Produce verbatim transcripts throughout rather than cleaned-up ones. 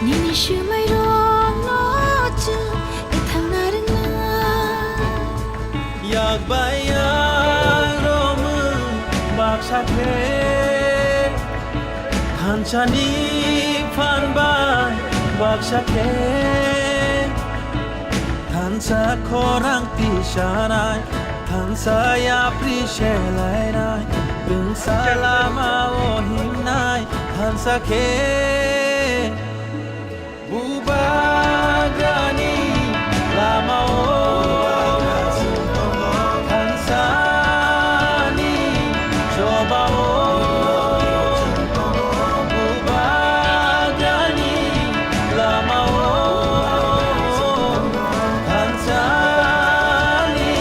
Nini swmai rokno chwng ethangna rwngna. Yak bai yak romwi baksa khe, thansani phan bai baksa khe, thansa khorang tisanai, thansa yapri selainai, rwngsa lama o himnai, thansa khe. Bubagrani lamao thansani chobao. Bubagrani lamao thansani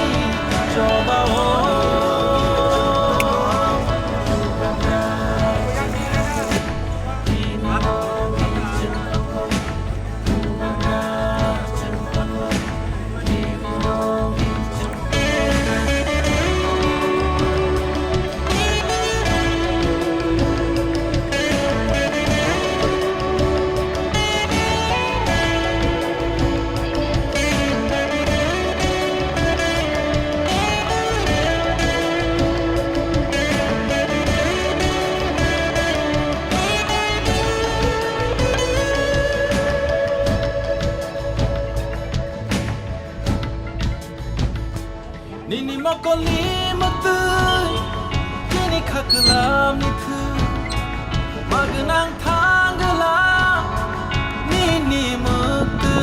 chobao. Nini mokolni mwktwi, nini khaklamni thwi, magwnang thangwla nini mwktwi.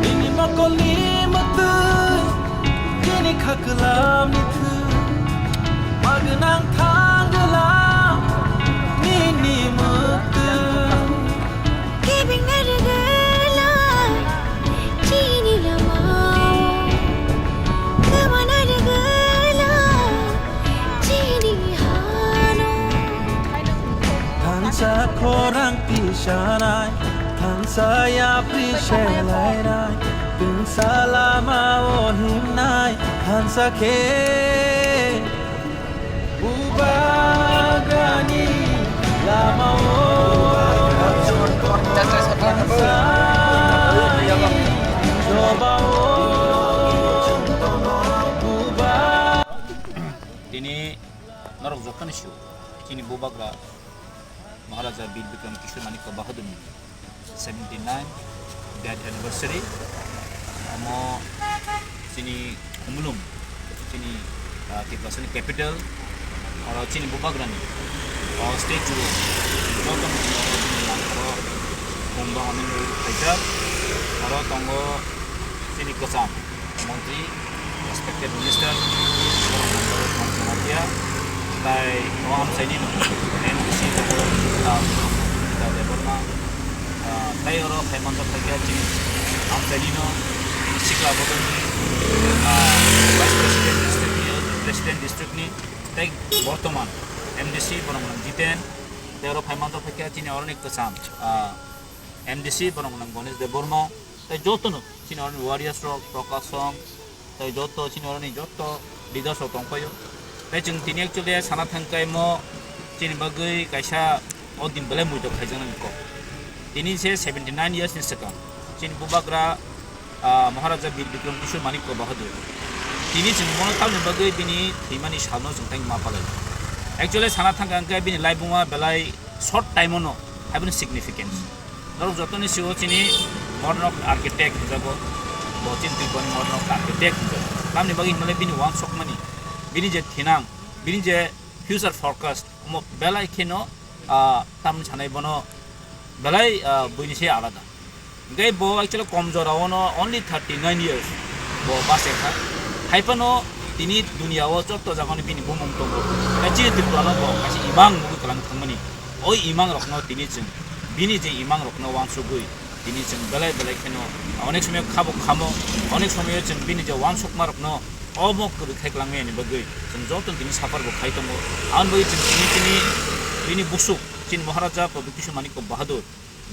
Nini mokolni mwktwi, nini khaklamni thwi, magwnang thangwla nini mwktwi. Kebengna rwgwla chini lamao, kwmana rwgwla chini hano. Thansa khorang tisanai, thansa yapri selainai, tungsa lama o himnai, thansa khe. Bubagrani lamao thansani chobao. Tini norok jotono sio, chini Bubagra Maharaja Bir Bikram Kishore Manikya Bahadurni seventy nine death anniversary. Omo chini Khumulwng, chini, ah, Tiprasani capital, oro chini Bubagrani, ah, statue joto oro bini langkaro khum bangmani nwi khaijak. Oro tongo chini kwcham montri, respected minister, borok nangkhe Pawan Jamatia, tai o amchaini no M D C tongo, ah, Nita Debbarma, ah, tai oro phai manjak phaikha chini amchaini no sikla bodolni, ah, vice president district ni, president district ni, tai bortoman M D C borok nang Jiten, tai oro phai manjak phaikha chini oroni kwcham, ah, M D C borok nang Ganesh Debbarma, tai jotono chini oroni warriors rok, Prakash Song, tai joto chini oroni joto leaders rok tongpaio. Tai chwng tini actually sana thangkhe mo chini bagwi kaisa o din belai muitok khaijaknani kok. Tini se seventy nine years ni swkang chini Bubagra, ah, Maharaja Bir Bikram Kishore Manikya Bahadur. Tini chwng bono tamni bagwi bini thwimani salno chwng thank ma palai. Actually sana thangkha hwnkhe bini laibuma belai short time-o no haiboni significance. Norok jotoni sio chini modern architect hinjago, bo chini Tripurani modern architect hinjago. Tamni bagwi hinmale bini uansukmani, bini je thinang, bini je future forecast, omo belai kheno, ah, tamni sanai bono belai, ah, buini se alada. Hingke bo actually kom jora ono only thirty nine years bo bachai kha. Hai phano tini dunia o joto jaga ni bini bumung tongo. Tei chini Tripura no bo kaisa imang mugwi kwlang thangmani. O imang rok no tini chwng bini je imang rok no uansugwi tini chwng belai belai kheno onek somoi khabo khamo, onek somoi chwng bini je uansukma rok no omo kwrwi khai kwlangmani bagwi chwng joto tini suffer bo khai tongo. Aboni bagwi chwng tini tini bini busuk chini Maharaja Pradyut Kishore Manikya Bahadur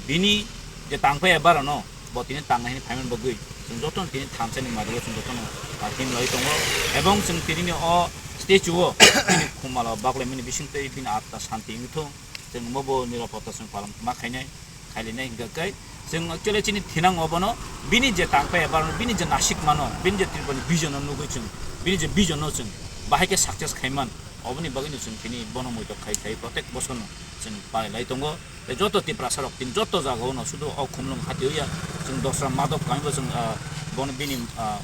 bini je tangpai ebar no Bo tini tangnai hwnwi phaimani bagwi chwng jotono tini thansa ni mari o chwng jotono, ah, himlai tongo. Ebong chwng tini ni o statue o bini khumalo baklaimani bisingtwi bini atma santi wngthung. Chwng omo bo nirapotta chwng palan ma khainai, khailainai hingkha khe chwng actually chini thinang obono bini je tangpai eba bini je nasik mano, bini je Tripura ni vision o nugwi chwng, bini je vision no chwng bahai khe success khaiman, oboni bagwino chwng tini bono muitok khai khai protek bosorno chwng palai lai tongo. Tei joto Tiprasa rok tini joto jagao no sudu o khumlung hati ya chwng dosra madok kami bo chwng, ah, bono bini, ah,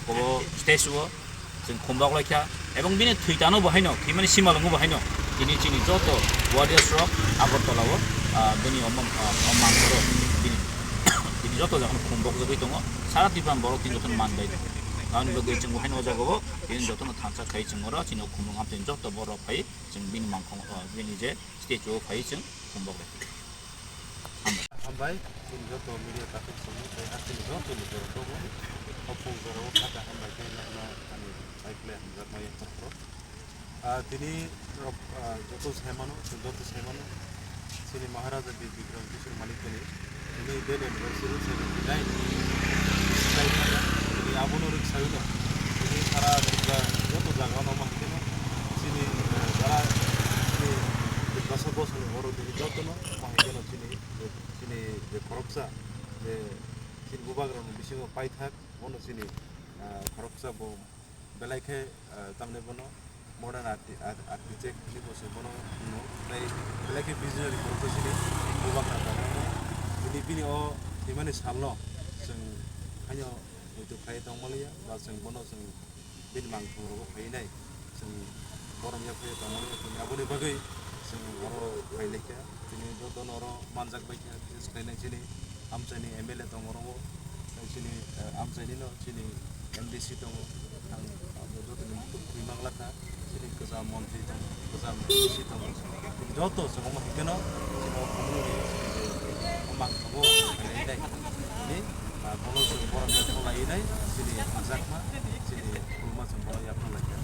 obo statue o chwng khumbok lai kha, ebong bini thwitano bo haino, thwimani simalwngo bo haino, tini chini joto warriors rok Agartala o, ah, bini omo, ah, o mangkhoro bini, bini joto jaga no khumbok jagwi tongo, sara Tripura borok tini joto no man bai tongo. Aboni bagwi chwng bo haino o jaga o tini joto no thansa khai chwng oro chini o khumlung amtwi joto borok phai chwng bini mangkhor, ah, bini je statue o phai chwng khumbok lai. Hambai, chini joto media takhuk songwi tei hasteni joto ni borok rokno o phung jorao kha kaham bai khe nokno ani bai khlai hamjakma yapharkho. Ah, tini rok, ah, joto sai mano, chwng joto sai mano, chini Maharaja Bir Bikram Kishore Manikya ni tini death anniversary seventy nine. Tini abono rwk sai no, tini sara Tripura joto jaga no ma hwnkhe no chini, eh, jara chini Tiprasa bosong ni borok tini joto no ma hwnkhe no chini je, chini je khoroksa, je chini bubagrani bisingo paithak, bono chini, ah, khoroksa bo belai khe, ah, tamni bono modern arti-, ar-, architect hinwi bo se bono hino, tei belai khe visionary khoroksa chini bubagra tongo. Tini bini o thwimani salno chwng haino muitu khlai tongmaliya, ba chwng bono chwng bini mangthung rogo phai nai, chwng borom ya phai tongmani, chwng aboni bagwi chwng oro phai laikha, chini joto no oro manjak bai kha, khe swkang nai chini amchaini M L A tongo oro, tei chini, eh, amchaini no chini M D C tongo, ang abo joto ni muitu khwi mang lakha, chini kwcham montri tongo, kwcham M D C tongo, chini joto chwng omo hwnkhe no chini o khumluni chini o mangthogo phai nai nai. Ni, ah, bono chwng borom ya kho lai nai, chini hamjakma, chini khulma chwng bono yapharlai kha.